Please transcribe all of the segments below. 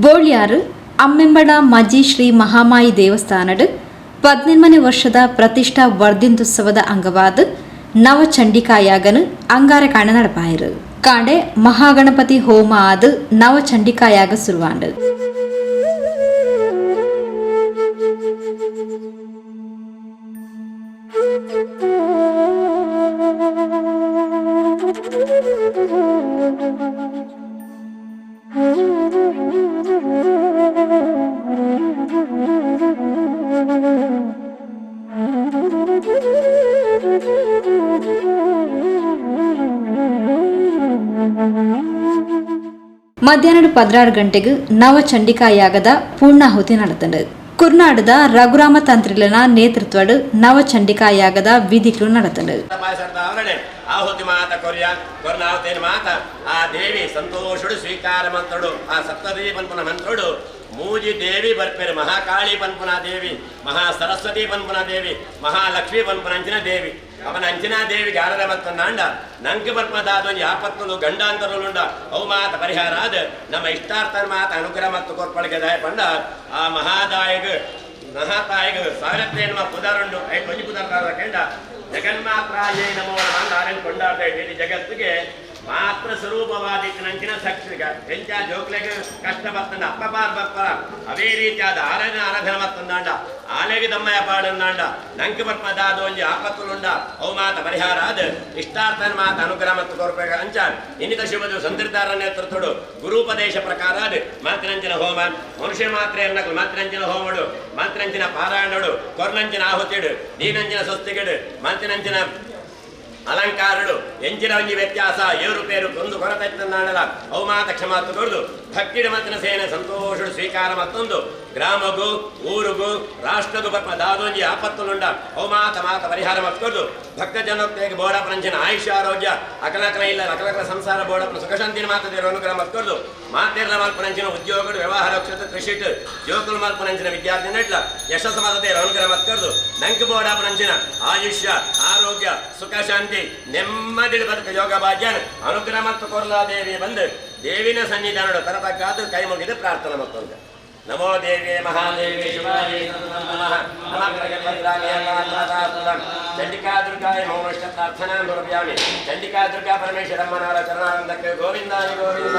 ಬೋಳ್ಯಾರು ಅಮ್ಮೆಂಬಡ ಮಜಿ ಶ್ರೀ ಮಹಾಮಾಯಿ ದೇವಸ್ಥಾನಡ್ 18ನೇ ವರ್ಷದ ಪ್ರತಿಷ್ಠಾ ವರ್ಧಿಂತೋತ್ಸವದ ಅಂಗವಾದ ನವಚಂಡಿಕಾಯಾಗನು ಅಂಗಾರ ಕಾಣ ನಡಪಾಯರು. ಕಾಂಡೆ ಮಹಾಗಣಪತಿ ಹೋಮ ಆದ ನವಚಂಡಿಕಾಯಾಗ ಸುರುವಾಂಡು. ಮಧ್ಯಾಹ್ನ 16 ಗಂಟೆಗೆ ನವಚಂಡಿಕಾಯಾಗದ ಪೂರ್ಣಾಹುತಿ ನಡೆತಂಡು. ಕುರ್ನಾಡದ ರಘುರಾಮ ತಂತ್ರಿಲನ ನೇತೃತ್ವಡ್ ನವಚಂಡಿಕಾಯಾಗದ ವಿಧಿಗಳು ನಡೆತಂಡು. ಆಹುತಿ ಮಾತ ಕೊರಿಯ ಕೊರ್ನಾಹುತೇನ ಮಾತ ಆ ದೇವಿ ಸಂತೋಷುಡು ಸ್ವೀಕಾರ ಮಂತ್ರುಡು. ಆ ಸಪ್ತದೇವಿ ಪನ್ಪುನ ಮಂತ್ರುಡು ಮೂಜಿ ದೇವಿ ಬರ್ಪೇರು. ಮಹಾಕಾಳಿ ಪನ್ಪುನ ದೇವಿ, ಮಹಾ ಸರಸ್ವತಿ ಪನ್ಪುನ ದೇವಿ, ಮಹಾಲಕ್ಷ್ಮೀ ಪನ್ಪುನ ಅಂಚಿನ ದೇವಿ. ಅವನ ಅಂಚಿನ ದೇವಿ ಗಾರದ ಮತ್ತೊಂದಾಂಡ ನಂಗೆ ಬರ್ಪದಾದೊಂಜಿ ಆಪತ್ತುಲು ಗಂಡಾಂತರುಲುಂಡ ಅವು ಮಾತ ಪರಿಹಾರ ಆದ ನಮ್ಮ ಇಷ್ಟಾರ್ಥ ಮಾತ ಅನುಗ್ರಹ ಮತ್ತು ಕೊರ್ಪಳಿಗೆ ದಾಯ ಪಂಡ ಆ ಮಹಾದಾಯಗ ಮಹಾತಾಯಿಗ ಸಾವಿರತ್ತೇನು ಪುದಾರುಂಡು. ಐದು ಒಂಜಿ ಪುದಾರ ಕೆಂಡ ಜಗನ್ಮಾತ್ರಾಯೇ ನಮೋ ನಮಃ ಕೊಂಡಾಡ್ತಾ ಇದ್ದೀವಿ. ಜಗತ್ತಿಗೆ ಮಾತ್ರ ಸ್ವರೂಪವಾದಿಕ್ಕನಂಚಿನ ಶಕ್ತಿಗ ಎಂಚ ಜೋಕ್ಲೆಗ್ ಕಷ್ಟ ಬರ್ತಂಡ ಅಪ್ಪ ಪಾರ್ ಬರ್ಪರ ಅವೇ ರೀತಿಯಾದ ಆರಾಧನೆ ಆರಾಧನೆ ಮತ್ತೊಂದಾಂಡ ಆಲೆಗೆ ದಮ್ಮಯ ಪಾಡಂದಾಂಡ ನಂಗೆ ಬರ್ಪದಾದ ಒಂಜಿ ಆಪತ್ತುಲುಂಡ ಅವು ಮಾತ ಪರಿಹಾರ ಆದ ಇಷ್ಟಾರ್ಥನ ಮಾತ ಅನುಗ್ರಹ ಮತ್ತು ಕೊರ್ಪೇಗ ಅಂಚ ಇನ್ನಿತ ಶಿವದು ಸಂತಿರ್ತಾರ ನೇತೃತ್ವಡು ಗುರುಪದೇಶ ಪ್ರಕಾರ ಆದ ಮಾತಿನಂಚಿನ ಹೋಮ ಮನುಷ್ಯ ಮಾತ್ರೆ ಅನ್ನಕಲು ಮಾತಿನಂಚಿನ ಹೋಮಡು ಮಾತಿನಂಚಿನ ಪಾರಾಯಣಡು ಕೊರ್ನಂಚಿನ ಆಹುತಿಡು ದೀನಂಚಿನ ಸ್ವಸ್ತಿಗಡು ಮಾತಿನಂಚಿನ ಅಲಂಕಾರಡು ಎಂಚಿನ ಒಂಜಿ ವ್ಯತ್ಯಾಸ ಏರು ಪೇರು ಒಂದು ಕೊರತೆ ನಾಡಲ ಅವು ಮಾತ ಕ್ಷಮಾತು ಕೊಡುದು ಭಕ್ತಿಡ ಮತ್ತಿನ ಸೇನೆ ಸಂತೋಷಡು ಸ್ವೀಕಾರ ಮತ್ತೊಂದು ಗ್ರಾಮಗೂ ಊರುಗೂ ರಾಷ್ಟ್ರಗೂ ಬರ್ಪ ದಾದೊಂಜಿ ಆಪತ್ತುಲುಂಡ ಅವು ಮಾತ ಮಾತ ಪರಿಹಾರ ಮತ್ಕೊಡ್ದು ಭಕ್ತ ಜನೋಕ್ತಿಗೆ ಬೋಡಪ್ಪನಂಚಿನ ಆಯುಷ್ಯ ಆರೋಗ್ಯ ಅಕಲಕಲ ಇಲ್ಲ ಅಕಲಕಲ ಸಂಸಾರ ಬೋಡಪ್ಪನ ಸುಖಶಾಂತಿನ ಮಾತದೇರು ಅನುಗ್ರಹ ಮತ್ಕೊಡ್ದು ಮಾತೇರ್ನ ಮಲ್ಪನಂಚಿನ ಉದ್ಯೋಗಡು ವ್ಯವಹಾರ ಕ್ಷೇತ್ರ ಕೃಷಿಟ್ ಜೋಕುಲು ಮಲ್ಪನಂಚಿನ ವಿದ್ಯಾರ್ಥಿ ನೆಟ್ಲ ಯಶಸ್ಸು ಮಾತದೇರು ಅನುಗ್ರಹ ಮತ್ಕೊಡ್ದು ನಂಕು ಬೋಡಪ್ಪನಂಚಿನ ಆಯುಷ್ಯ ಆರೋಗ್ಯ ಸುಖ ಶಾಂತಿ ನೆಮ್ಮದಿ ಬದುಕು ಯೋಗ ಭಾಗ್ಯನ ಅನುಗ್ರಹ ಮತ್ತು ಕೊರ್ಲಾದೇವಿ ಬಂದು ದೇವಿನ ಸನ್ನಿಧಾನಡು ತರತಕ್ಕಾದ ಕೈ ಮುಗಿದು ಪ್ರಾರ್ಥನೆ ಮತ್ತೊಂದು. ನಮೋ ದೇವಿ ಮಹಾದೇವಿ ಶಿವಾಯ ನಮಃ ನಮಃ ಚಂಡಿಕಾ ದುರ್ಗಾಯ ಮೋಮಷ್ಟ ಪ್ರಾರ್ಥನಾ ಸಮರ್ಪಯಾಮಿ. ಚಂಡಿಕಾ ದುರ್ಗಾ ಪರಮೇಶ್ವರಮ್ಮನವರ ಚರಣಾನಂದಕ್ಕೆ ಗೋವಿಂದ ಗೋವಿಂದ.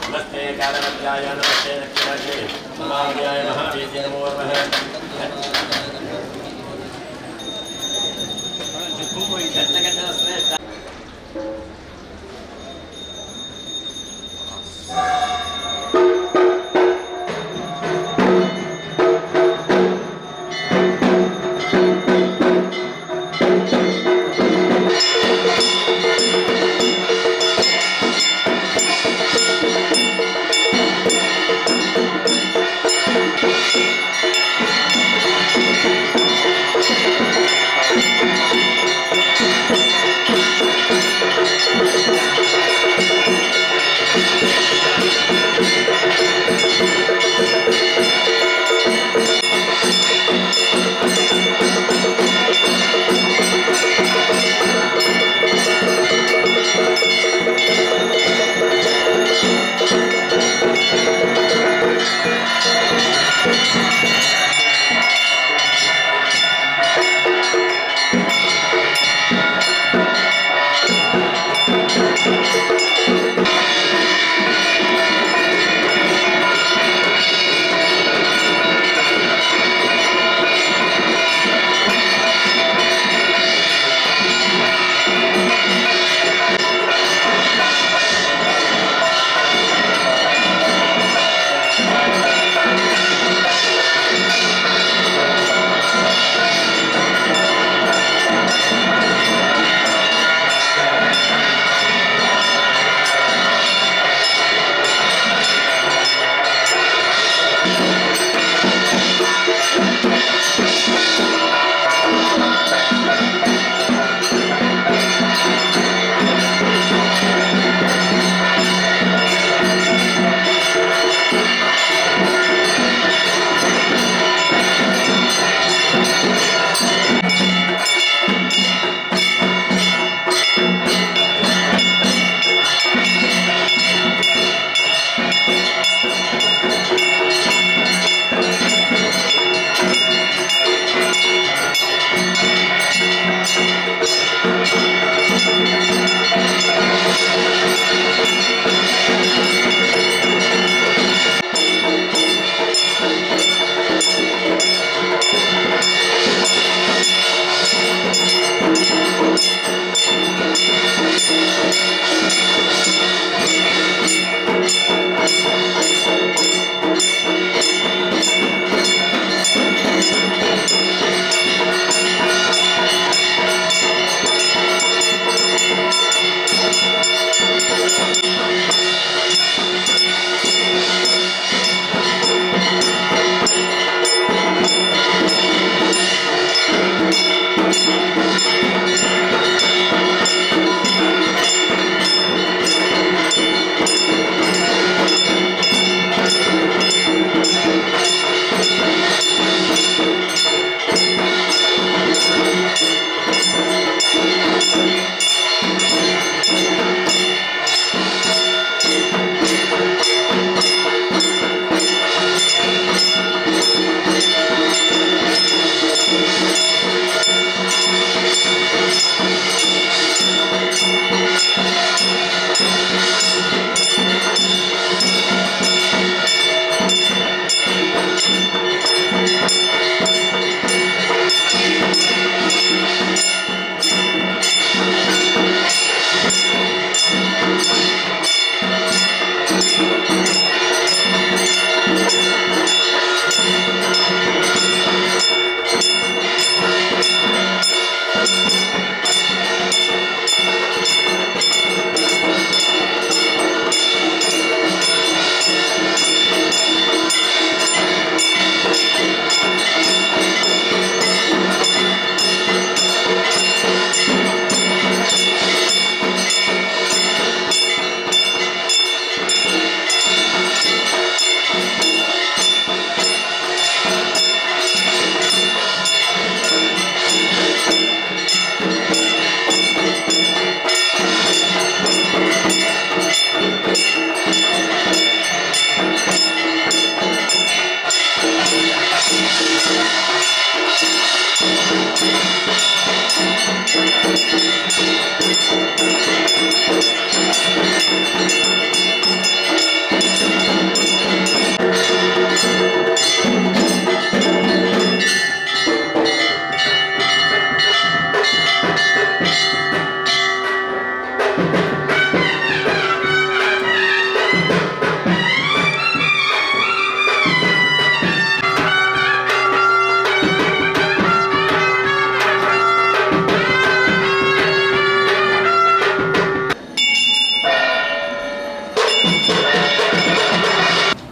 नमस्ते कालमध्याय नमस्ते दक्षिणाग्ने महाव्याय महावीर्य नमो नमः.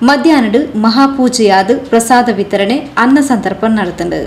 ಮಧ್ಯಾಹ್ನಡು ಮಹಾಪೂಜೆಯಾದ ಪ್ರಸಾದ ವಿತರಣೆ ಅನ್ನ ಸಂತರ್ಪಣೆ ನಡೆತಂಡು.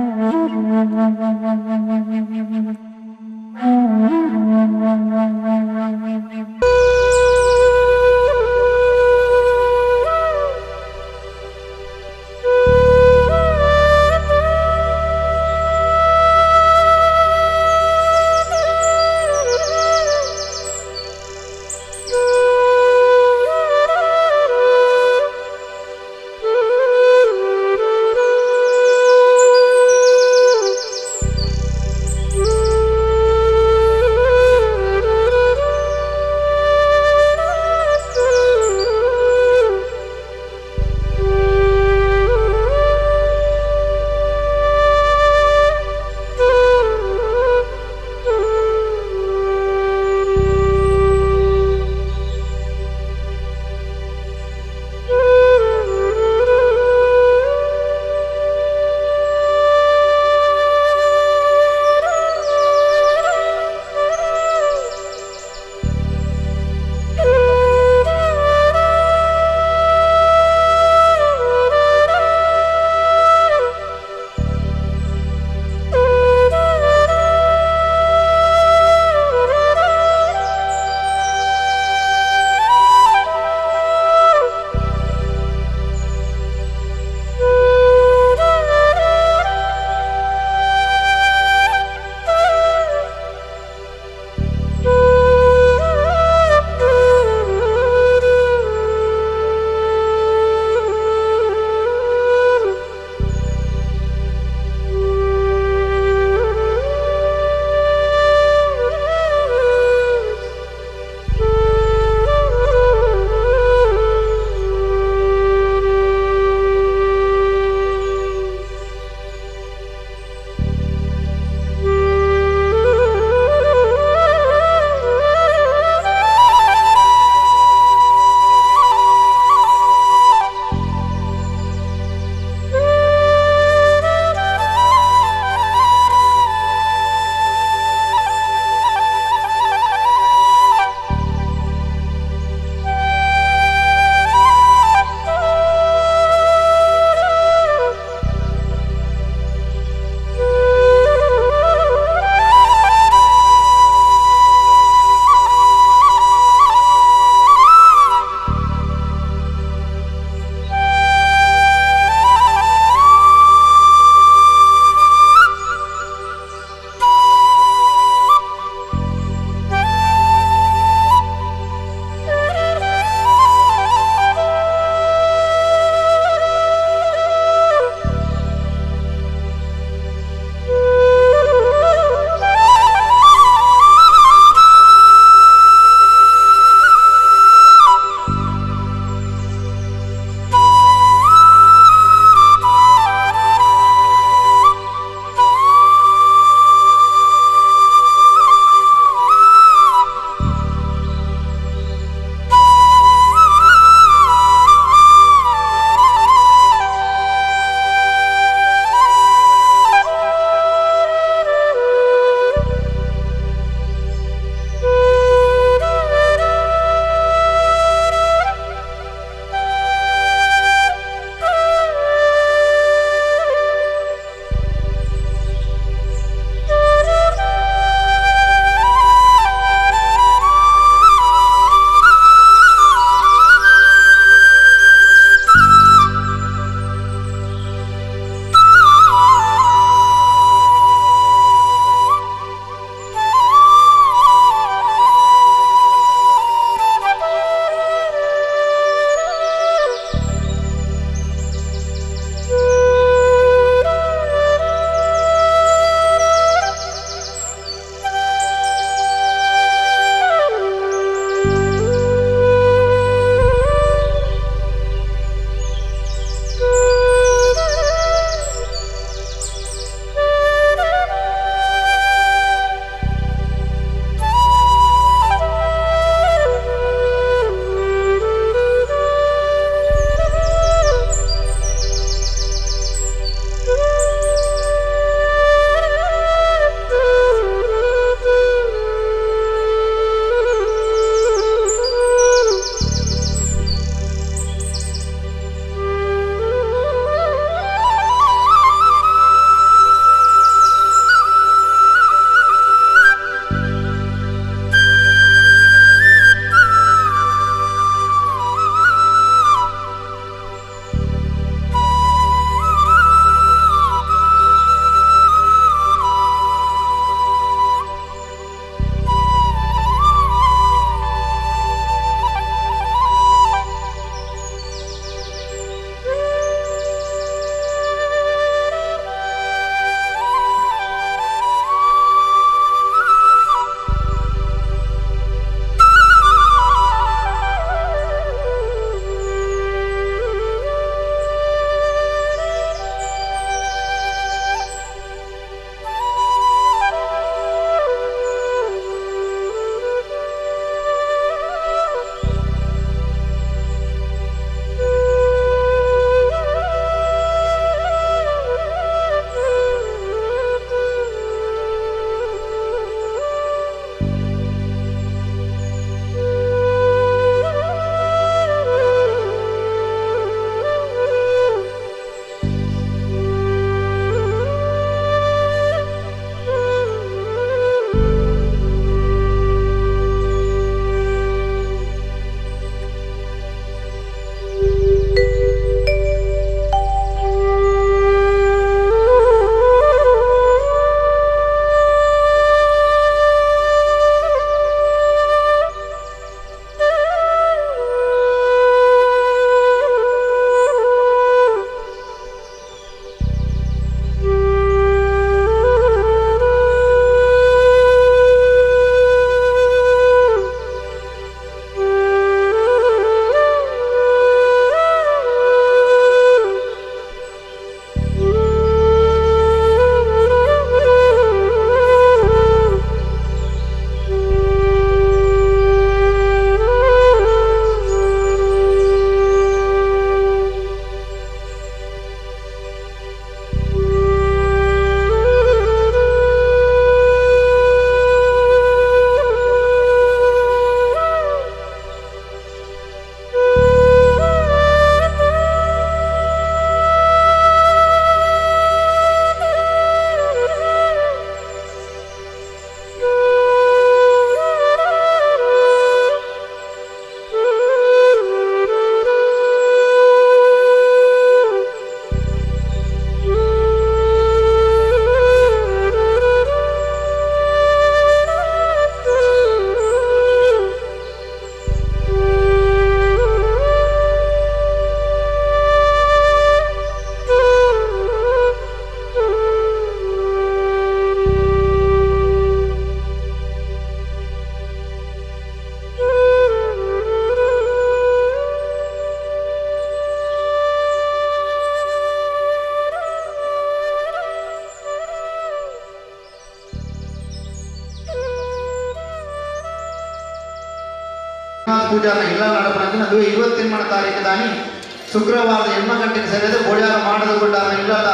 Thank you. ಪೂಜಾರ ಇಲ್ಲ ನಡಪಣ ಅದು 28 ತಾರೀಕು ದಾನಿ ಶುಕ್ರವಾರದ 8 ಗಂಟೆಗೆ ಸೇರಿದ ಬೋಳ್ಯಾರ ಮಾಡದ ಗುಡ್ಡಾರ ಇಲ್ಲದ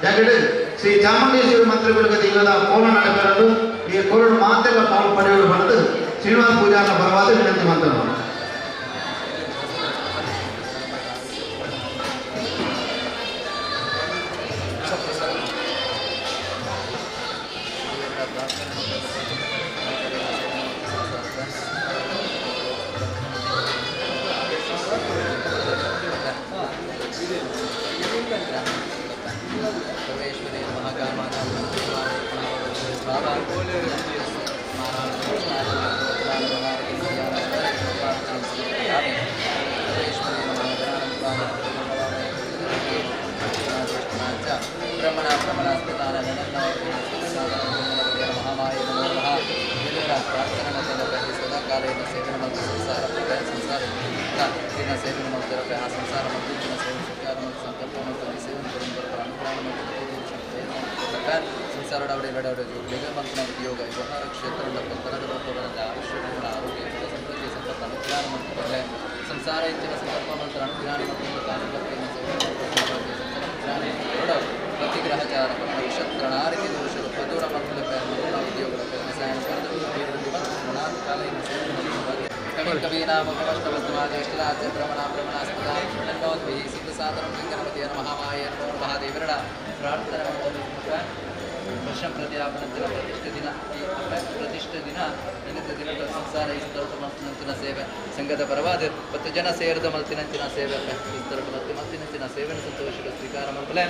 ಜಗಡು ಶ್ರೀ ಚಾಮುಂಡೇಶ್ವರಿ ಮಂತ್ರಿಗಳಿಗೆ ಇಲ್ಲದ ಕೋಲ ನಡೆಪೆರಡು ಈ ಕೋರಡು ಮಾತೆಲ್ಲ ಪಾಲು ಪಡೆಯಲು ಬಂದು ಶ್ರೀನಿವಾಸ ಪೂಜಾರನ ಪರವಾದ ವಿನಂತಿ ಮಂತ್ರನು. ಸಂಘದ ಪರವಾದ 10 ಜನ ಸೇರಿದ ಮಲ್ತಿನಂಚಿನ ಸೇವೆ ಮಲ್ತಿನಂಚಿನ ಸೇವೆನ ಸಂತೋಷದ ಸ್ವೀಕಾರ ಮಲ್ಪಲೆ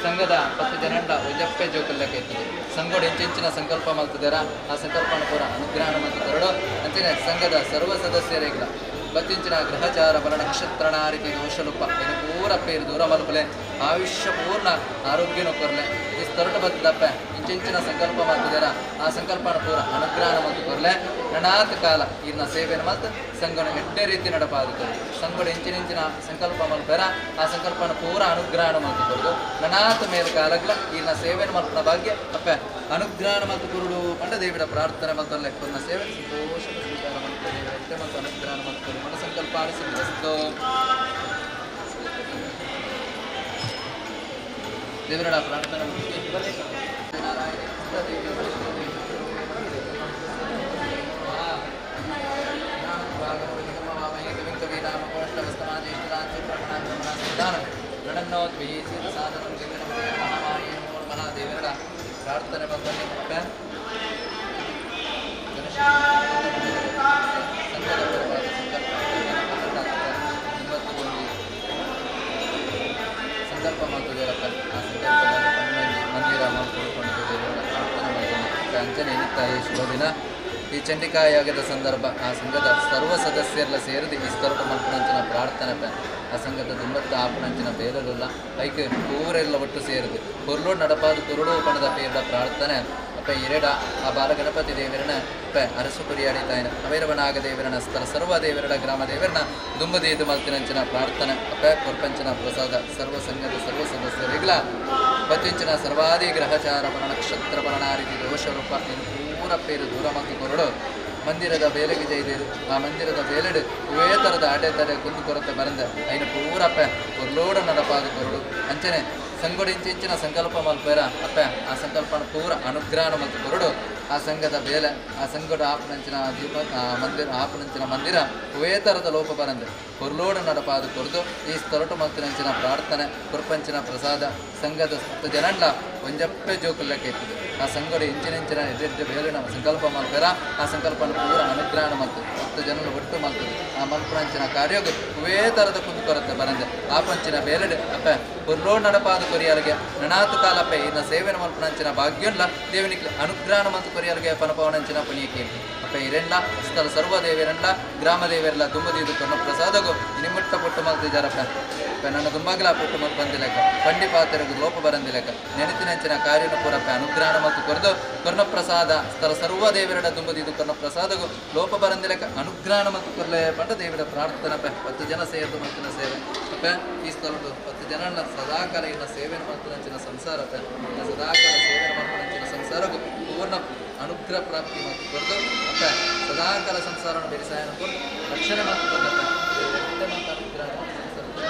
ಸಂಘದ 10 ಜನಂಡ ಒಂಜಪ್ಪೆ ಜೋಕಲ್ಲಕ್ಕೆ ಇರ್ತದೆ. ಸಂಘೋಡು ಇಂಚಿಂಚಿನ ಸಂಕಲ್ಪ ಮಲ್ತದಾರ ಆ ಸಂಕಲ್ಪನ ಪೂರ ಅನುಗ್ರಹ ಮಲ್ತದರಡು ಅಂಚಿನ ಸಂಘದ ಸರ್ವ ಸದಸ್ಯರಿಗಿಲ್ಲ ಬತ್ತಿಂಚಿನ ಗ್ರಹಚಾರ ಬಲ ನಕ್ಷತ್ರಣಾರಿತಿ ದೋಷಲುಪ್ಪ ಏನು ಪೂರ ಪೇರು ದೂರ ಮಲ್ಪಲೆ ಆಯುಷ್ಯ ಪೂರ್ಣ ಆರೋಗ್ಯನೂ ಕೊರಲೆ ಇಸ್ತರಟ ಬತ್ತದಪ್ಪ ಇಂಚಿಂಚಿನ ಸಂಕಲ್ಪ ಮಾಡ್ತಿದಾರ ಆ ಸಂಕಲ್ಪನ ಪೂರ ಅನುಗ್ರಹ ಮತ್ತು ಕೊರಲೆ ನನಾತ ಕಾಲ ಇರ್ನ ಸೇವೆಯನ್ನು ಮತ್ತು ಸಂಘನ ಎಡ್ಡೆ ರೀತಿ ನಡಪಾದುತ್ತದೆ. ಸಂಘಡು ಇಂಚಿನಿಂಚಿನ ಸಂಕಲ್ಪ ಮಲ್ಪೆರ ಆ ಸಂಕಲ್ಪನ ಪೂರ ಅನುಗ್ರಹ ಮತ್ತು ಕೊರದು ನನಾತ ಮೇಲ್ ಕಾಲಗ್ಲ ಇರ್ನ ಸೇವೆಯನ್ನು ಮಲ್ಪನ ಭಾಗ್ಯ ಅಪ್ಪ ಅನುಗ್ರಹ ಮತ್ತು ಕುರುಡು ಪಂಡ ದೇವಿಡ ಪ್ರಾರ್ಥನೆ ಮತ್ತಲ್ಲೇ ಪೂರ್ಣ ಸೇವೆ ಸಂತೋಷ ಸ್ವೀಕಾರ ಮಾಡ್ತಾರೆ ಮತ್ತು ಅನುಗ್ರಹ ಮತ್ತು ಮನ ಸಂಕಲ್ಪ ಆಲಿಸಿ ದೇವರ ಪ್ರಾರ್ಥನೆ. ದೇವರ ಪ್ರಾರ್ಥನೆ ಸಂಕಲ್ಪ ಮಾಡ್ತಿದ್ದೀರಪ್ಪ ಆ ಸಂಕಲ್ಪದಲ್ಲಿ ಮಂದಿರ ಪ್ರಾರ್ಥನೆ ಅಂಚನೆ ಎನ್ನುತ್ತಾ ಈ ಶುಭ ದಿನ ಈ ಚಂಡಿಕಾ ಯಾಗದ ಸಂದರ್ಭ ಆ ಸಂಘದ ಸರ್ವ ಸದಸ್ಯರೆಲ್ಲ ಸೇರಿದು ಈ ಸ್ಥಳದ ಮಲ್ಪನಂಚಿನ ಪ್ರಾರ್ಥನೆ ಆ ಸಂಘದ ದುಂಬತ್ತ ಆಪನಂಚಿನ ಬೇರಲ್ಲ ಐಕೆ ಪೂರೆಲ್ಲ ಒಟ್ಟು ಸೇರಿದು ಕೊರ್ಲೋಡ್ ನಡಪಾದ ಕುರುಡು ಪಣದ ಪೇರ್ದ ಪ್ರಾರ್ಥನೆ ಅಪ್ಪ ಇರೆಡ ಆ ಬಾಲಗಣಪತಿ ದೇವರನ ಅಪ್ಪ ಅರಸು ಕುರಿಯಾಡಿ ತಾಯಿನ ಅವೈರವನಾಗ ದೇವರನ ಸ್ಥಳ ಸರ್ವ ದೇವರಡ ಗ್ರಾಮ ದೇವರನ ದುಂಬದೇದು ಮಲ್ತಿನಂಚಿನ ಪ್ರಾರ್ಥನೆ ಅಪ್ಪ ಕೊರ್ಪಂಚಿನ ಪ್ರಸಾದ ಸರ್ವ ಸಂಘದ ಸರ್ವ ಸದಸ್ಯರಿಗ್ಲ ಪತ್ಯಂಚಿನ ಸರ್ವಾದಿ ಗ್ರಹಚಾರ ಬಲ ನಕ್ಷತ್ರ ಬಲನಾರಿತಿ ದೋಷರೂಪ ಪೂರ ಪೇರು ದೂರ ಮತ್ತು ಕೊರಡು ಮಂದಿರದ ಬೇಲೆಗೆ ಜೈದೇರು ಆ ಮಂದಿರದ ಬೇಲೆಡು ಇವೇ ಥರದ ಅಡೆ ತಡೆ ಕುಂದು ಕೊರತೆ ಬರಂದ ಐನು ಪೂರ ಅಪ್ಪ ಕೊರ್ಲೋಡ ನಡಪಾದ ಕೊರಡು ಅಂಚನೆ ಸಂಗೊಡು ಇಂಚಿಂಚಿನ ಸಂಕಲ್ಪ ಮಲ್ಪೇರ ಅಪ್ಪ ಆ ಸಂಕಲ್ಪನ ಪೂರ ಅನುಗ್ರಹ ಮತ್ತು ಕೊರಡು ಆ ಸಂಘದ ಬೇಲೆ ಆ ಸಂಗಡ ಆಪನಂಚಿನ ದೀಪ ಆ ಮಂದಿರ ಆಪನಂಚಿನ ಮಂದಿರ ಇವೇ ಥರದ ಲೋಪ ಬರಂದೆ ಕೊರ್ಲೋಡ ನಡಪಾದ ಕೊರದು ಈ ಸ್ಥಳಟು ಮಲ್ತಿನಂಚಿನ ಪ್ರಾರ್ಥನೆ ಕೊರ್ಪಂಚಿನ ಪ್ರಸಾದ ಸಂಘದ ಸತ್ತ ಜನಂಡ ಒಂಜಪ್ಪೆ ಜೋಕುಲ್ಲಕ್ಕೆ ಇರ್ತದೆ ಆ ಸಂಗಡ ಇಂಚಿನಿಂಚಿನ ಎಡ್ಡೆಡ್ಡೆ ಬೇಲಿನ ಸಂಕಲ್ಪ ಮಲ್ಪೆರ ಆ ಸಂಕಲ್ಪನ ಪೂರ ಅನುಗ್ರಹ ಮಲ್ತು 10 ಜನರು ಒಟ್ಟು ಮಲ್ತದೆ ಆ ಮಲ್ಪನಂಚಿನ ಕಾರ್ಯಕ್ಕೆ ಇವೇ ಥರದ ಕುಂದು ಕೊರತೆ ಬರಂದೆ ಆ ಪಂಚಿನ ಬೇಲೆಡೆ ಅಪ್ಪ ಕೊರ್ಲೋಡ್ ನಡಪಾದ ಕೊರಿಯಾರಿಗೆ ನನಾತು ಕಾಲಪ್ಪ ಇನ್ನ ಸೇವೆನ ಮಲ್ಪನಂಚಿನ ಭಾಗ್ಯನ್ಲ ದೇವನಿಗೆ ಅನುಗ್ರಹ ಮತ್ತು ಕೊರಿಯಾರಿಗೆ ಪನಪವನಂಚಿನ ಪುಣ್ಯಕ್ಕೆ ಅಪ್ಪ ಇರೆಂಡ್ಲ ಸ್ಥಳ ಸರ್ವ ದೇವರೆಂಡ್ಲ ಗ್ರಾಮ ದೇವರೆಲ್ಲ ದುಂಬದೀದು ಕೊನ್ನ ಪ್ರಸಾದಗು ನಿಮ್ಮಟ್ಟ ಪೊಟ್ಟು ಮಲ್ತಿದ್ದಾರಪ್ಪ ನನ್ನ ದುಂಬಾಗಲ ಪೊಟ್ಟು ಮಲ್ ಬಂದಿಲೆಕ್ಕ ಪಂಡಿ ಪಾತ್ರಗೂ ಲೋಪ ಬರಂದಿಲೆಕ್ಕ ನೆನತಿನಂಚಿನ ಕಾರ್ಯನ ಪೂರಪ್ಪ ಅನುಗ್ರಹ ಮತ್ತು ಕೊರದು ಕರ್ಣಪ್ರಸಾದ ಸ್ಥಳ ಸರ್ವ ದೇವರಡ ದುಂಬದೀದು ಕರ್ಣಪ್ರಸಾದಗು ಲೋಪ ಬರಂದಿಲೆಕ್ಕ ಅನುಗ್ರಹ ಮತ್ತು ಕೊರ್ಲೆ ಪಂಡ ದೇವರ ಪ್ರಾರ್ಥನೆ 10 ಜನ ಸೇರಿದು ಮತ್ತಿನ ಸೇವೆ ಅಪ್ಪ ಈ ಸ್ಥಳದ್ದು 10 ಜನ ಸದಾಕಾಲ ಇನ್ನ ಸೇವೆಯನ್ನು ಮತ್ತಿನಂಚಿನ ಸಂಸಾರ ಸದಾಕಾಲ ಸೇವೆಯನ್ನು ಮತ್ತಿನಂಚಿನ ಸಂಸಾರಗೂ ಪೂರ್ಣ ಅನುಗ್ರಹ ಪ್ರಾಪ್ತಿ ಮತ್ತು ಕೊರದು ಅಪ್ಪ ಸದಾಕಾಲ ಸಂಸಾರವನ್ನು ಬೆರೆಸಾಯನ ಕೊರದು ರಕ್ಷಣೆ ಮತ್ತು ಕೊರದಪ್ಪ ಮಾತ ಅನುಗ್ರಹ ಸಂಸಾರ.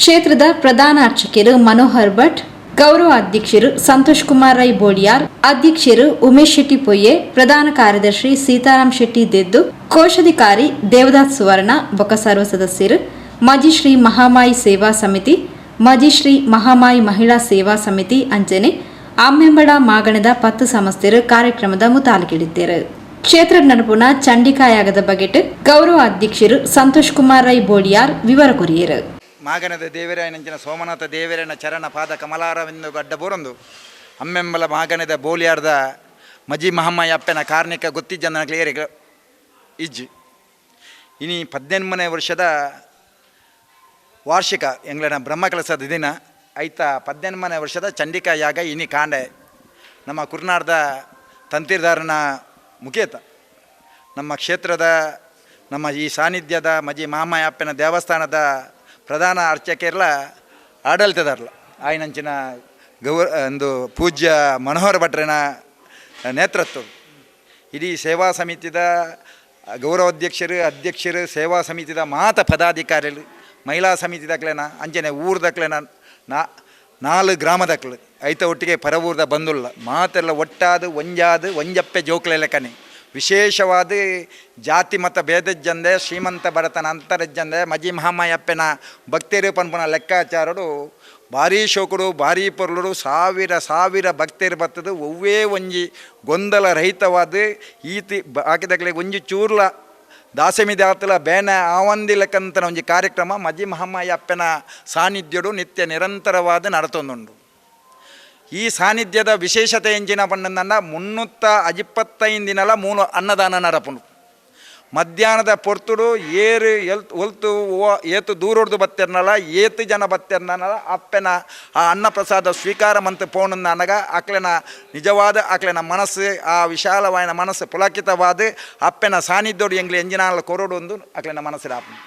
ಕ್ಷೇತ್ರದ ಪ್ರಧಾನ ಅರ್ಚಕರು ಮನೋಹರ್ ಭಟ್, ಗೌರವ ಅಧ್ಯಕ್ಷರು ಸಂತೋಷ್ ಕುಮಾರ್ ರೈ ಬೋಡಿಯಾರ್, ಅಧ್ಯಕ್ಷರು ಉಮೇಶ್ ಶೆಟ್ಟಿ ಪೊಯ್ಯೆ, ಪ್ರಧಾನ ಕಾರ್ಯದರ್ಶಿ ಸೀತಾರಾಮ್ ಶೆಟ್ಟಿ ದೆದ್ದು, ಕೋಶಾಧಿಕಾರಿ ದೇವದಾಸ್ ಸುವರ್ಣ ಬೊಕ ಸರ್ವ ಸದಸ್ಯರು, ಮಜಿಶ್ರೀ ಮಹಾಮಾಯಿ ಸೇವಾ ಸಮಿತಿ, ಮಜಿಶ್ರೀ ಮಹಾಮಾಯಿ ಮಹಿಳಾ ಸೇವಾ ಸಮಿತಿ ಅಂಜನೆ ಅಮ್ಮೆಂಬಡ ಮಾಗಣದ 10 ಸಂಸ್ಥೆರು ಕಾರ್ಯಕ್ರಮದ ಮುತಾಲಿಕಿಡಿದ್ದೇರು. ಕ್ಷೇತ್ರ ನಡುಪುನ ಚಂಡಿಕಾಯಾಗದ ಬಗೆಟ್ ಗೌರವ ಅಧ್ಯಕ್ಷರು ಸಂತೋಷ್ ಕುಮಾರ್ ರೈ ಬೋಡಿಯಾರ್ ವಿವರ ಕೊರಿಯರು. ಮಾಗನದ ದೇವರಾಯನಂಚಿನ ಸೋಮನಾಥ ದೇವರನ ಚರಣ ಪಾದ ಕಮಲಾರವೆಂದು ಗಡ್ಡ ಬೋರೊಂದು ಅಮ್ಮೆಂಬಲ ಮಾಗನದ ಬೋಲಿಯಾರ್ದ ಮಜಿ ಮಹಮ್ಮಯ್ಯ ಅಪ್ಪನ ಕಾರ್ಣಿಕ ಗೊತ್ತಿಜ್ಜನ ಕ್ಲಿಯರ್ ಇಜ್ಜಿ. ಇನಿ 18ನೇ ವರ್ಷದ ವಾರ್ಷಿಕ ಎಂಗ್ಲನ ಬ್ರಹ್ಮಕಲಸದ ದಿನ ಐತ 18ನೇ ವರ್ಷದ ಚಂಡಿಕಾ ಯಾಗ ಇನಿ ಕಾಂಡೆ ನಮ್ಮ ಕುರ್ನಾಡ್ದ ತಂತಿರ್ದಾರನ ಮುಖೇತ ನಮ್ಮ ಕ್ಷೇತ್ರದ ನಮ್ಮ ಈ ಸಾನ್ನಿಧ್ಯದ ಮಜಿ ಮಹಮ್ಮಯ್ಯ ಅಪ್ಪನ ದೇವಸ್ಥಾನದ ಪ್ರಧಾನ ಅರ್ಚಕರ್ಲ ಆಡಳಿತದಾರಲ್ಲ ಆಯ್ನಂಚಿನ ಒಂದು ಪೂಜ್ಯ ಮನೋಹರ ಭಟ್ರನ ನೇತೃತ್ವ ಇಡೀ ಸೇವಾ ಸಮಿತಿದ ಗೌರವಾಧ್ಯಕ್ಷರು ಅಧ್ಯಕ್ಷರು ಸೇವಾ ಸಮಿತಿದ ಮಾತ ಪದಾಧಿಕಾರಿಗಳು ಮಹಿಳಾ ಸಮಿತಿದಕ್ಲೆನ ಅಂಚನೆ ಊರ್ದಕ್ಲೆನ 4 ಗ್ರಾಮದಕ್ಲು ಐತ ಒಟ್ಟಿಗೆ ಪರವೂರ್ದ ಬಂದುಲ್ಲ ಮಾತೆಲ್ಲ ಒಟ್ಟಾದ ಒಂಜಾದ ಒಂಜಪ್ಪೆ ಜೋಕ್ಲೆಲೆಕನೆ ವಿಶೇಷವಾದ ಜಾತಿ ಮತ ಭೇದಜ್ಜಂದೆ ಶ್ರೀಮಂತ ಭರತನ ಅಂತರಜ್ಜಂದೆ ಮಜಿ ಮಹಾಮಯಪ್ಪನ ಭಕ್ತರು ಪನ್ಪುನ ಲೆಕ್ಕಾಚಾರಡು ಭಾರೀ ಶೋಕುಡು ಭಾರೀ ಪೊರ್ಲುಡು ಸಾವಿರ ಸಾವಿರ ಭಕ್ತರು ಬರ್ತದೆ. ಒವ್ವೇ ಒಂಜಿ ಗೊಂದಲ ರಹಿತವಾದ ಈತಿ ಹಾಕಿದಾಗಲೇ ಒಂಜಿ ಚೂರ್ಲ ದಾಸಮಿ ದಾತಲ ಬೇನ ಆವಂದಿ ಲೆಕ್ಕಂತನ ಒಂಜಿ ಕಾರ್ಯಕ್ರಮ ಮಜಿ ಮಹಾಮಯಪ್ಪನ ಸಾನ್ನಿಧ್ಯಡು ನಿತ್ಯ ನಿರಂತರವಾದ ನಡತೊಂದುಂಡು. ಈ ಸಾನ್ನಿಧ್ಯದ ವಿಶೇಷತೆ ಎಂಜಿನ ಪಂಡಂದನ್ನ 325 ದಿನಲ 3 ಅನ್ನದಾನ ನಡಪುಂಡು. ಮಧ್ಯಾಹ್ನದ ಪೊರ್ತುಡು ಏರು ಎಲ್ ಒಲ್ತು ಏತು ದೂರೊಡ್ದು ಬತ್ತಿರ್ನಲ್ಲ ಏತು ಜನ ಬತ್ತಿರ್ನಲ್ಲ ಅಪ್ಪನ ಆ ಅನ್ನಪ್ರಸಾದ ಸ್ವೀಕಾರ ಮಂತ್ ಪೋಣಂದ ಅನಗ ಆಕ್ಲೆನ ನಿಜವಾದ ಆಕ್ಲೆನ ಮನಸ್ಸು ಆ ವಿಶಾಲವಾದ ಮನಸ್ಸು ಪುಲಕಿತವಾದ ಅಪ್ಪನ ಸಾನ್ನಿಧ್ಯೋಡು ಎಂಗ್ಲಿ ಎಂಜಿನಾಲ ಕೊರೋಡು ಒಂದು ಆಕ್ಲೆನ ಮನಸ್ಸು ಆಪುಂಡು.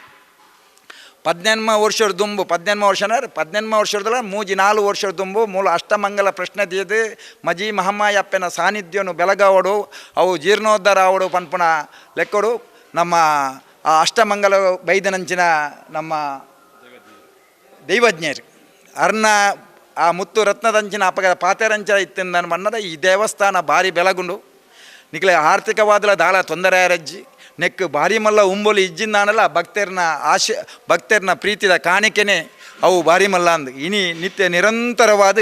18 ವರ್ಷದ ದುಂಬು 18 ವರ್ಷನ 18 ವರ್ಷದಲ್ಲ 3-4 ವರ್ಷದ ದುಂಬು ಮೂಲ ಅಷ್ಟಮಂಗಲ ಪ್ರಶ್ನೆ ದಿಯದು ಮಜಿ ಮಹಮ್ಮಾಯಪ್ಪನ ಸಾನ್ನಿಧ್ಯನು ಬೆಳಗಾವಡು ಅವು ಜೀರ್ಣೋದ್ಧಾರ ಆವಡು ಪನ್ಪುನ ಲೆಕ್ಕಡು ನಮ್ಮ ಆ ಅಷ್ಟಮಂಗಲ ಬೈದನಂಚಿನ ನಮ್ಮ ದೈವಜ್ಞರು ಅರ್ಣ ಆ ಮುತ್ತು ರತ್ನದಂಚಿನ ಅಪಗ ಪಾತೆರಂಚ ಇತ್ತಿಂದ ಬಣ್ಣದ ಈ ದೇವಸ್ಥಾನ ಭಾರಿ ಬೆಳಗುಂಡು ನಿಕ್ಲೆ ಆರ್ಥಿಕವಾದಲ ದಾಳ ತೊಂದರೆ ಅರಜ್ಜಿ ನೆಕ್ ಭಾರಿ ಮಲ್ಲ ಉಂಬೊಲಿ ಇಜ್ಜಿಂದಾನಲ್ಲ ಭಕ್ತರ್ನ ಆಶೆ ಭಕ್ತರ್ನ ಪ್ರೀತಿದ ಕಾಣಿಕೆನೆ ಅವು ಭಾರಿ ಮಲ್ಲ ಅಂದು ಇನಿ ನಿತ್ಯ ನಿರಂತರವಾದ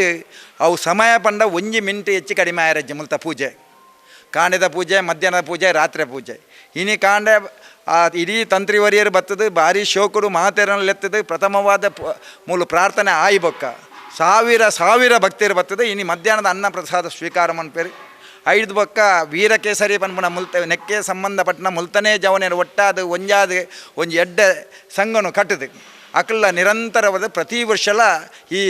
ಅವು ಸಮಯ ಪಂಡ ಒಂಜಿ ಮಿಂಟು ಹೆಚ್ಚು ಕಡಿಮೆ ಆಯರಜ್ಜಿ ಮುಲ್ತ ಪೂಜೆ ಕಾಂಡೆದ ಪೂಜೆ ಮಧ್ಯಾಹ್ನದ ಪೂಜೆ ರಾತ್ರಿ ಪೂಜೆ ಇನಿ ಕಾಂಡೆ ಆ ಇಡೀ ತಂತ್ರಿವರಿಯರು ಬರ್ತದೆ ಭಾರಿ ಶೋಕರು ಮಾತೆರನ್ನೆತ್ತದೆ ಪ್ರಥಮವಾದ ಮೂಲ ಪ್ರಾರ್ಥನೆ ಆಯಿ ಬೊಕ್ಕ ಸಾವಿರ ಸಾವಿರ ಭಕ್ತರು ಬರ್ತದೆ. ಇನಿ ಮಧ್ಯಾಹ್ನದ ಅನ್ನ ಪ್ರಸಾದ ಸ್ವೀಕಾರ ಮನ್ಪೇರು ಐದು ಬೊಕ್ಕ ವೀರಕೇಸರಿ ಪನ್ಪುನ ಮುಲ್ತ ನೆಕ್ಕೆ ಸಂಬಂಧಪಟ್ಟನ ಮುಲ್ತನೇ ಜವನೇರು ಒಟ್ಟಾದ ಒಂಜಾದ ಒಂಜಿ ಎಡ್ಡೆ ಸಂಘನು ಕಟ್ಟದು ಅಕಲ್ಲ ನಿರಂತರವಾದ ಪ್ರತಿ ವರ್ಷಲ ಈ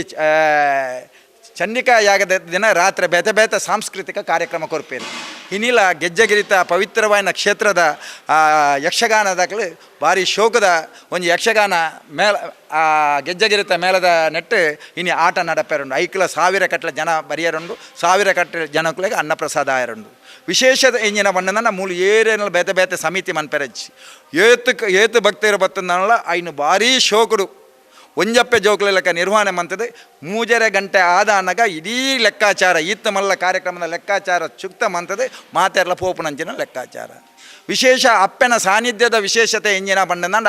ಚಂಡಿಕಾ ಯಾಗದ ದಿನ ರಾತ್ರಿ ಬೇತೆ ಬೇತೆ ಸಾಂಸ್ಕೃತಿಕ ಕಾರ್ಯಕ್ರಮ ಕೊರ್ಪೇರು. ಇನ್ನಿಲ್ಲ ಗೆಜ್ಜೆಗಿರಿತ ಪವಿತ್ರವಾದ ಕ್ಷೇತ್ರದ ಯಕ್ಷಗಾನದಾಗಲು ಭಾರಿ ಶೋಕದ ಒಂದು ಯಕ್ಷಗಾನ ಮೇಳ ಆ ಗೆಜ್ಜೆಗಿರಿತ ಮೇಳದ ನೆಟ್ಟು ಇನ್ನು ಆಟ ನಡಪೇರುಂಡು. ಐಕ್ಲ ಸಾವಿರ ಕಟ್ಲೆ ಜನ ಬರಿಯರುಂಡು ಸಾವಿರ ಕಟ್ಲೆ ಜನಕ್ಕಳಿಗೆ ಅನ್ನಪ್ರಸಾದ ಆಯರುಂಡು. ವಿಶೇಷದ ಎಂಜಿನ ಬಣ್ಣನ ಮೂಲ ಏರೇನ ಬೇತೆ ಬೇತೆ ಸಮಿತಿ ಮನ್ಪೆರಜ್ಜಿ ಏತು ಏತು ಭಕ್ತರು ಬತ್ತಂದನಲ್ಲ ಐನು ಭಾರೀ ಶೋಕುಡು ಒಂಜಪ್ಪೆ ಜೋಕ್ಲೆ ಲೆಕ್ಕ ನಿರ್ವಹಣೆ ಮಂತದೆ. 3.5 ಗಂಟೆ ಆದ ಅನಗ ಇಡೀ ಲೆಕ್ಕಾಚಾರ ಈತ್ತ ಮಲ್ಲ ಕಾರ್ಯಕ್ರಮದ ಲೆಕ್ಕಾಚಾರ ಚುಕ್ತ ಮಂತದೆ ಮಾತೆರ್ಲ ಪೋಪುನಂಚಿನ ಲೆಕ್ಕಾಚಾರ. ವಿಶೇಷ ಅಪ್ಪೆನ ಸಾನ್ನಿಧ್ಯದ ವಿಶೇಷತೆ ಎಂಜಿನ ಪಂಡಂದಾಂಡ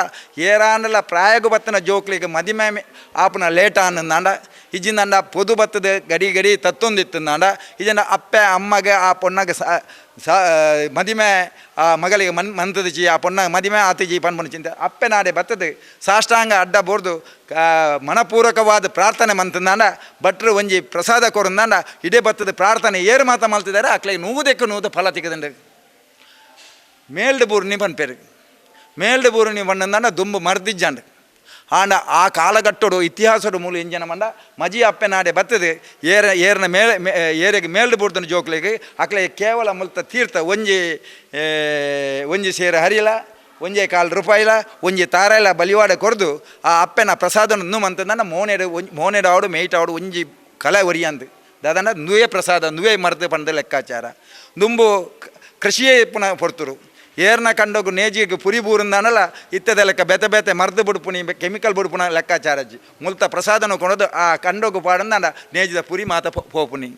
ಏರಾಂಡಲ ಪ್ರಾಯಗು ಬತ್ತಿನ ಜೋಕ್ಲಿಗೆ ಮದಿಮೆ ಆಪುನ ಲೇಟ್ ಆನಂದಾಂಡ ಇಜ್ಜಿಂದಾಂಡ ಪೊದು ಬತ್ತದ ಗಡಿ ಗಡಿ ತತ್ತೊಂದಿತ್ತಂದಾಂಡ ಇಜ್ಜಿಂದ ಅಪ್ಪೆ ಅಮ್ಮಗೆ ಆ ಪೊಣ್ಣಗೆ ಮದಿಮೆ ಆ ಮಗಳಿಗೆ ಮಂತದಿಜಿ ಆ ಪೊಣ್ಣ ಮದಿಮೆ ಆತಿಜಿ ಪನ್ಪುನ ಚಿಂತೆ ಅಪ್ಪೆ ನಾಡೆ ಬತ್ತದು ಸಾಷ್ಟಾಂಗ ಅಡ್ಡ ಬೋರ್ದು ಮನಪೂರ್ವಕವಾದ ಪ್ರಾರ್ಥನೆ ಮಂತಂದಾಂಡ ಭಟ್ರು ಒಂಜಿ ಪ್ರಸಾದ ಕೊರಂದಾಂಡ ಇಡೇ ಬತ್ತದ ಪ್ರಾರ್ಥನೆ ಏರು ಮಾತ ಮಲ್ತಿದ್ದಾರೆ ಅಕ್ಲೆ ನೂದಕ್ಕೆ ನೂದು ಫಲ ತಿಕ್ಕದಂಡ. ಮೇಲ್ಡ್ ಬೂರ್ನಿ ಪನ್ಪೇರು ಮೇಲ್ಡ್ ಬೂರ್ನಿ ಪಂಡಂದಾಂಡ ದುಂಬು ಮರ್ದಿಜ್ಜಾಂಡ್ ಆಂಡ ಆ ಕಾಲಘಟ್ಟೋಡು ಇತಿಹಾಸಡು ಮೂಲ ಇಂಜನ ಮಂಡ ಮಜಿ ಅಪ್ಪೆ ನಾಡೆ ಬತ್ತದು ಏರ ಏರ್ನ ಮೇಲೆ ಏರಿಗೆ ಮೇಲ್ಡ್ ಬೂರ್ದನ ಜೋಕ್ಲಿಗೆ ಅಕ್ಲೆ ಕೇವಲ ಮುಲ್ತ ತೀರ್ಥ ಒಂಜಿ ಒಂಜಿ ಸೇರ ಹರಿಲ ಒಂಜೆ ಕಾಲು ರೂಪಾಯಿಲ ಒಂಜಿ ತಾರಾಯಿಲ ಬಲಿವಾಡ ಕೊರ್ದು ಆ ಅಪ್ಪೆನ ಪ್ರಸಾದನ ನುಮ್ಮಂತಂದ ಮೋನೆಡು ಮೋನೆಡು ಆವಡು ಮೇಯ್ಟ್ ಆವಡು ಒಂಜಿ ಕಲೆ ಒರಿಯಂದು ದಾದನ ನುವೇ ಪ್ರಸಾದ ನುವೇ ಮರ್ದು ಪಂಡ ಲೆಕ್ಕಾಚಾರ. ದುಂಬು ಕೃಷಿಯೇ ಪುನಃ ಪೊರ್ತರು ಏರ್ನ ಕಂಡೋಗು ನೇಜಿಗೆ ಪುರಿ ಬೂರಂದಾನಲ್ಲ ಇತ್ತದ ಲೆಕ್ಕ ಬೇತೆ ಬೇತೆ ಮರ್ದು ಬುಡ್ಪುನಿ ಕೆಮಿಕಲ್ ಬುಡ್ಪುನ ಲೆಕ್ಕಾಚಾರಜ್ಜಿ ಮುಲ್ತ ಪ್ರಸಾದನ ಕೊಡೋದು ಆ ಕಂಡೋಗು ಪಾಡಂದಾಂಡ ನೇಜಿದ ಪುರಿ ಮಾತ ಪೋಪುನಿ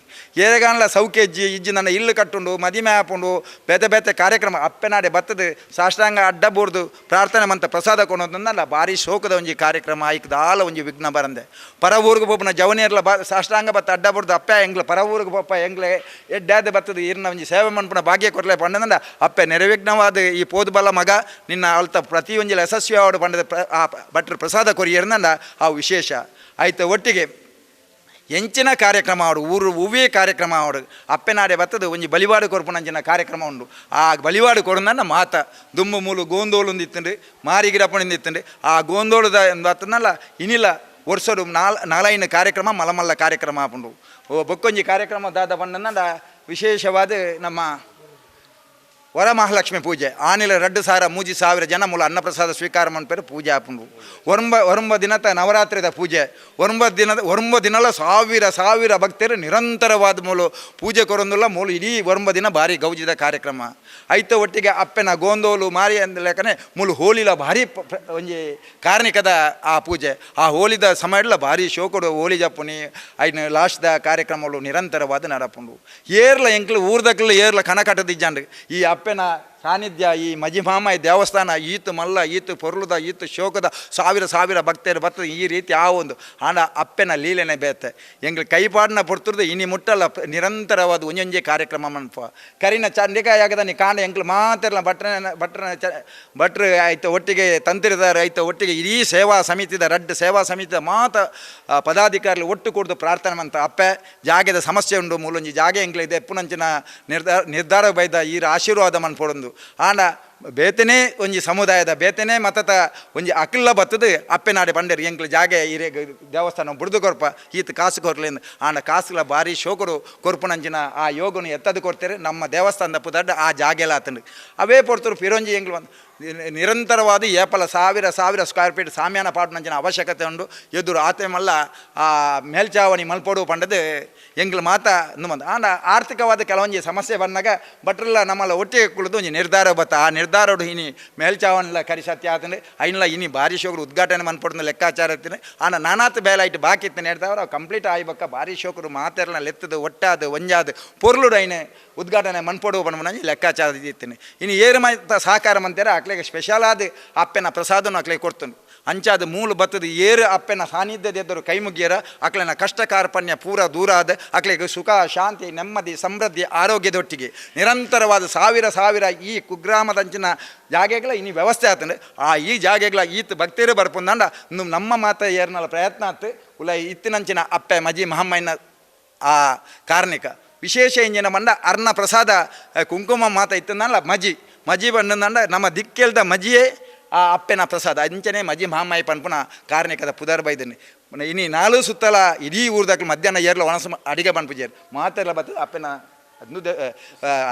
ಏರೆಗಾನ್ಲ ಸೌಕೆಜ್ಜಿ ಇಜ್ಜಿ ನನ್ನ ಇಲ್ಲು ಕಟ್ಟುಂಡು ಮದಿಮೆ ಆಪುಂಡು ಬೇತೆ ಬೇತೆ ಕಾರ್ಯಕ್ರಮ ಅಪ್ಪೆನಾಡೆ ಬತ್ತದು ಸಾಷ್ಟಾಂಗ ಅಡ್ಡ ಬೋರ್ದು ಪ್ರಾರ್ಥನೆ ಮಂತ ಪ್ರಸಾದ ಕೊಡೋದಂದಲ್ಲ ಭಾರಿ ಶೋಕದ ಒಂಜಿ ಕಾರ್ಯಕ್ರಮ ಐಕ್ ದಾಲ ಒಂಜಿ ವಿಘ್ನ ಬರಂದೆ. ಪರ ಊರಿಗೆ ಪೋಪುನ ಜವನೇರ್ಲ ಬ ಸಾಷ್ಟಾಂಗ ಬತ್ತ ಅಡ್ಡ ಬೋರ್ದು ಅಪ್ಪೆ ಎಂಗ್ಲ ಪರ ಊರಿಗೆ ಪೋಪ ಎಂಗ್ಲೆ ಎಡ್ಡಾದ ಬತ್ತದು ಇರ್ನ ಒಂಜಿ ಸೇವೆ ಮನ್ಪುನ ಭಾಗ್ಯ ಕೊರ್ಲೆ ಪಂಡಂದ ಅಪ್ಪೆ ನೆರವಿಘ್ನವಾದ ಈ ಪೋದು ಬಲ್ಲ ಮಗ ನಿನ್ನ ಅಲ್ತ ಪ್ರತಿಯೊಂಜಿಲ ಯಶಸ್ವಿ ಆವಡು ಪಂಡದ ಆ ಭಟ್ರು ಪ್ರಸಾದ ಕೊರಿಯರ್ನಂಡ ಆ ವಿಶೇಷ ಆಯ್ತು. ಒಟ್ಟಿಗೆ ಎಂಚಿನ ಕಾರ್ಯಕ್ರಮ ಆಡು ಊರು ಹೂವೇ ಕಾರ್ಯಕ್ರಮ ಆಡು ಅಪ್ಪೆನಾಡೆ ಬತ್ತದು ಒಂಜಿ ಬಲಿವಾಡು ಕೊರ್ಪುನಂಚಿನ ಕಾರ್ಯಕ್ರಮ ಉಂಡು. ಆ ಬಲಿವಾಡು ಕೊರುನನ್ನ ಮಾತ ದುಂಬು ಮೂಲು ಗೋಂದೋಳು ಇತ್ತಂಡು ಮಾರಿಗಿರಪ್ಪಣಿಂದ ಇತ್ತಂಡು ಆ ಗೋಂದೋಳುದ ಬತ್ತನಲ್ಲ ಇನಿಲ ವರ್ಷಡು ನಾಲೈನ ಕಾರ್ಯಕ್ರಮ ಮಲಮಲ್ಲ ಕಾರ್ಯಕ್ರಮ ಆಪುಂಡು. ಓ ಬೊಕ್ಕೊಂಜಿ ಕಾರ್ಯಕ್ರಮ ದಾದ ಪಂಡನಂಡ ವಿಶೇಷವಾದ ನಮ್ಮ ವರಮಹಾಲಕ್ಷ್ಮಿ ಪೂಜೆ ಆನಿಲ 2,000 3,000 ಜನ ಮೂಲ ಅನ್ನಪ್ರಸಾದ ಸ್ವೀಕಾರ ಮನ್ಪೇರು ಪೂಜೆ ಆಪುಂಡು. ಒರಂಬ ದಿನತ ನವರಾತ್ರಿದ ಪೂಜೆ ಒರಂಬ ದಿನಲ ಸಾವಿರ ಸಾವಿರ ಭಕ್ತರು ನಿರಂತರವಾದ ಮೂಲ ಪೂಜೆ ಕೊರೊಂದುಲ್ಲ ಮೂಲ ಇಡೀ ಒರಂಬ ದಿನ ಭಾರಿ ಗೌಜಿದ ಕಾರ್ಯಕ್ರಮ ಐತ. ಒಟ್ಟಿಗೆ ಅಪ್ಪೆನ ಗೋಂದೋಲು ಮಾರಿ ಅಂದ ಲೆಕ್ಕನೆ ಮೂಲು ಹೋಲಿಲ ಭಾರಿ ಒಂಜಿ ಕಾರ್ಣಿಕದ ಆ ಪೂಜೆ ಆ ಹೋಲಿದ ಸಮಯಡ್ಲ ಭಾರಿ ಶೋಕಡು ಹೋಲಿ ಜಪ್ಪುನಿ ಐನ ಲಾಸ್ಟ್ದ ಕಾರ್ಯಕ್ರಮಗಳು ನಿರಂತರವಾದ ನಡಪುಂಡು. ಏರ್ಲ ಎಂಕ್ಲು ಊರ್ದಕ್ಲು ಏರ್ಲ ಕಣ ಕಟ್ಟದಿಜ್ಜಾಂಡು ಈ ಅಪ್ಪೆನ ಸಾನ್ನಿಧ್ಯ ಈ ಮಜಿಮಾಮ ಈ ದೇವಸ್ಥಾನ ಈತು ಮಲ್ಲ ಈತು ಪೊರ್ಲುದ ಈತು ಶೋಕದ ಸಾವಿರ ಸಾವಿರ ಭಕ್ತರು ಬರ್ತದೆ ಈ ರೀತಿ ಆ ಒಂದು ಆಂಡ ಅಪ್ಪೆನ ಲೀಲೆನೆ ಬೇತೆ ಎಂಗ್ಲು ಕೈಪಾಡಿನ ಪೊರ್ತುರ್ದು ಇನಿ ಮುಟ್ಟಲ್ಲ ನಿರಂತರವಾದ ಒಂಜೊಂಜೆ ಕಾರ್ಯಕ್ರಮ ಮನ್ಪ ಕರಿನ ಚಂಡಿಕಾಯಾಗದ ನೀ ಕಾಂಡ ಎಂಗ್ಲು ಮಾತಿರಲ್ಲ ಭಟ್ರನ ಭಟ್ರನ ಚ ಭಟ್ರು ಆಯ್ತು ಒಟ್ಟಿಗೆ ತಂತ್ರಿದಾರ ಆಯ್ತು ಒಟ್ಟಿಗೆ ಇಡೀ ಸೇವಾ ಸಮಿತಿದ ರಡ್ಡು ಸೇವಾ ಸಮಿತಿದ ಮಾತ ಪದಾಧಿಕಾರಿಗಳು ಒಟ್ಟು ಕೂಡ್ದು ಪ್ರಾರ್ಥನೆ ಮಂತ ಅಪ್ಪೆ ಜಾಗೆದ ಸಮಸ್ಯೆ ಉಂಡು ಮೂಲೊಂಜಿ ಜಾಗೆ ಎಂಗ್ಲು ಇದೆ ಎಪ್ಪುನಂಚಿನ ನಿರ್ಧಾರ ಬೈದ ಈ ಆಶೀರ್ವಾದ ಮನ್ಪೊಡೊಂದು ಆಂಡ ಬೇತನೇ ಒಂಜಿ ಸಮುದಾಯದ ಬೇತನೇ ಮತತ ಒಂಜಿ ಅಕ್ಲ ಬತ್ತದು ಅಪ್ಪೆನಾಡೆ ಪಂಡೇರು ಎಂಕ್ಲು ಜಾಗೆ ಇರೆ ದೇವಸ್ಥಾನ ಬುಡ್ದು ಕೊರ್ಪ ಈತ ಕಾಸು ಕೊರ್ಲೇಂದು ಆಂಡ ಕಾಸುಲ ಭಾರಿ ಶೋಕರು ಕೊರ್ಪುನಂಚಿನ ಆ ಯೋಗನು ಎತ್ತದು ಕೊಡ್ತಾರೆ ನಮ್ಮ ದೇವಸ್ಥಾನದ ಪುದಡ್ಡ ಆ ಜಾಗೆಲ್ಲ ಆತಂಡು ಅವೇ ಪೊರ್ತರು ಫಿರೋಂಜಿ ಎಂಗ್ಲು ಒಂದು ನಿರಂತರವಾದ ಏಪಲ ಸಾವಿರ ಸಾವಿರ ಸ್ಕ್ವೇರ್ ಫೀಟ್ ಸಾಮ್ಯಾನ ಪಾಡ್ನಂಚಿನ ಅವಶ್ಯಕತೆ ಉಂಡು ಎದುರು ಆತೆ ಮಲ್ಲ ಆ ಮೇಲ್ಚಾವಣಿ ಮಲ್ಪೊಡು ಪಂಡದು ಎಂಗ್ಲು ಮಾತ ನುಮಂದು ಆಂಡ ಆರ್ಥಿಕವಾದ ಕೆಲವೊಂಜಿ ಸಮಸ್ಯೆ ಬಂದಾಗ ಭಟ್ರೆಲ್ಲ ನಮ್ಮಲ್ಲ ಒಟ್ಟಿಗೆ ಕುಳಿದು ಒಂಜಿ ನಿರ್ಧಾರ ಬತ್ತ ಆ ನಿರ್ಧಾರೋಡು ಇನಿ ಮೇಲ್ಚಾವಣಿಲ ಕರಿ ಸತ್ಯ ಆತಂದ್ರೆ ಐನ್ಲ ಇನಿ ಭಾರಿ ಶೋಕರು ಉದ್ಘಾಟನೆ ಮನ್ಪೊಡ್ದು ಲೆಕ್ಕಾಚಾರ ಇರ್ತೀನಿ ಆಂಡ ನಾನಾತ್ ಬೇಲೆ ಐಟ್ ಬಾಕಿ ಇತ್ತು ಹೇಳ್ತಾವ್ರ ಕಂಪ್ಲೀಟ್ ಆಯ್ಬಕ್ಕ ಭಾರಿ ಶೋಕರು ಮಾತೆರ್ನ ಲೆತ್ತದು ಒಟ್ಟಾದು ಒಂಜಾದು ಪೊರ್ಲುಡು ಐನೆ ಉದ್ಘಾಟನೆ ಮನ್ಪೊಡು ಪಂಡ ಲೆಕ್ಕಾಚಾರ ಇರ್ತೀನಿ. ಇನ್ನು ಏರು ಮಾತ ಸಹಕಾರ ಮಂತೀರ ಅಕ್ಲೆಗೆ ಸ್ಪೆಷಲ್ ಆದ ಅಪ್ಪೆನ ಪ್ರಸಾದನು ಅಕ್ಲೆಗೆ ಕೊಡ್ತುಂಡು ಅಂಚಾದ ಮೂಲು ಬತ್ತದ ಏರು ಅಪ್ಪೆನ ಸಾನ್ನಿಧ್ಯದ ಎದುರು ಕೈ ಮುಗಿಯರ ಅಕ್ಲೆನ ಕಷ್ಟ ಕಾರ್ಪಣ್ಯ ಪೂರ ದೂರ ಆದ ಅಕ್ಲೆಗೆ ಸುಖ ಶಾಂತಿ ನೆಮ್ಮದಿ ಸಮೃದ್ಧಿ ಆರೋಗ್ಯದೊಟ್ಟಿಗೆ ನಿರಂತರವಾದ ಸಾವಿರ ಸಾವಿರ ಈ ಕುಗ್ರಾಮದಂಚಿನ ಜಾಗೆಗಳ ಇನಿ ವ್ಯವಸ್ಥೆ ಆತಂಡು ಆ ಈ ಜಾಗೆಗಳ ಈತ ಭಕ್ತರು ಬರ್ಪುಂದಂಡ ನಮ್ಮ ಮಾತ ಏರ್ನಲ್ಲ ಪ್ರಯತ್ನ ಆತು ಉಲ್ಲ ಇತ್ತಿನಂಚಿನ ಅಪ್ಪೆ ಮಜಿ ಮಹಮ್ಮಯ್ಯನ ಆ ಕಾರ್ಣಿಕ ವಿಶೇಷ ಇಂಜಿನ ಮಂಡ ಅರ್ಣ ಪ್ರಸಾದ ಕುಂಕುಮ ಮಾತ ಇತ್ತಂದಲ್ಲ ಮಜಿ ಮಜಿ ಬಂದಂಡ ನಮ್ಮ ದಿಕ್ಕೆಲ್ದ ಮಜಿಯೇ ಆ ಅಪ್ಪೆನ ಪ್ರಸಾದ ಅಂಚನೆ ಮಜಿ ಮಹಾಮಾಯಿ ಪನ್ಪುನ ಕಾರ್ಣಿಕದ ಪುದರ್ ಬೈದನಿ ಇನಿ ನಾಲು ಸುತ್ತಲ ಇಡೀ ಊರ್ದಾಕ್ಲು ಮಧ್ಯಾಹ್ನ ಏರ್ಲ ಒಣಸು ಅಡಿಗೆ ಪನ್ಪುಜೇರು ಮಾತೆಲ್ಲ ಬರ್ತದೆ ಅಪ್ಪೆನ ಅದು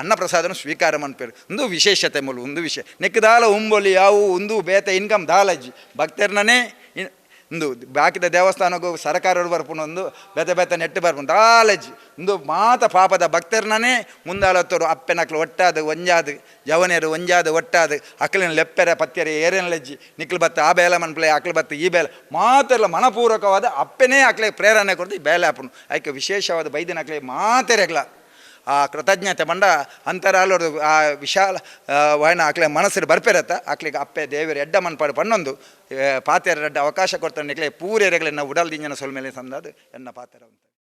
ಅನ್ನಪ್ರಸಾದನ ಸ್ವೀಕಾರ ಮನ್ಪೇರು ಒಂದು ವಿಶೇಷತೆ ಮೂಲ ಒಂದು ವಿಷಯ ನೆಕ್ಕದಾಲ ಉಂಬೊಲಿ ಯಾವು ಒಂದು ಬೇತೆ ಇನ್ಕಮ್ ದಾಲಜ್ಜಿ ಭಕ್ತರ್ನೇ ಒಂದು ಬಾಕಿದ ದೇವಸ್ಥಾನಕ್ಕೂ ಸರಕಾರರು ಬರ್ಪುನ ಒಂದು ಬೇತೆ ಬೇತೆ ನೆಟ್ಟು ಬರ್ಪುನ ದಾಲಜ್ಜಿ ಒಂದು ಮಾತ ಪಾಪದ ಭಕ್ತರ್ನೇ ಮುಂದಾಲತ್ತೋರು ಅಪ್ಪೆನಕ್ಲು ಒಟ್ಟಾದು ಒಂಜಾದು ಜವನೇರು ಒಂಜಾದು ಒಟ್ಟಾದು ಅಕ್ಲಿನ ಲೆಪ್ಪೆರೆ ಪತ್ತೆರೆ ಏರೇನ ಲಜ್ಜಿ ನಿಕ್ಲು ಬತ್ತ ಆ ಬೇಲೆ ಮನ್ಪ್ಲೆ ಅಕ್ಲು ಬತ್ತ ಈ ಬೇಲೆ ಮಾತೆಲ್ಲ ಮನಪೂರ್ವಕವಾದ ಅಪ್ಪನೇ ಅಕ್ಲೆ ಪ್ರೇರಣೆ ಕೊಡ್ದು ಈ ಬೇಲೆ ಆಪುನು ಐಕೆ ವಿಶೇಷವಾದ ಬೈದಿನ ಅಕ್ಲೆ ಮಾತೆರೆಗ್ಲ ಆ ಕೃತಜ್ಞತೆ ಪಂಡ ಅಂತರಾಲೋಡು ಆ ವಿಶಾಲ ವಾಯನ ಅಕ್ಲೆ ಮನಸ್ಸು ಬರ್ಪೆರತ್ತ ಅಕ್ಲೆಗ್ ಅಪ್ಪೆ ದೇವೆರ್ ಎಡ್ಡ ಮನ್ಪಾಡ್ ಪನ್ನೊಂದು ಪಾತೆರ ರಡ್ಡ್ ಅವಕಾಶ ಕೊರ್ತ ನಿಕ್ಲೆ ಪೂರೆರೆಗ್ಲೆನ ಉಡಲ್ ದಿಂಜನ ಸೊಲ್ಮೆಲೆ ಸಂದಾದ್ ಎನ್ನ ಪಾತೆರ.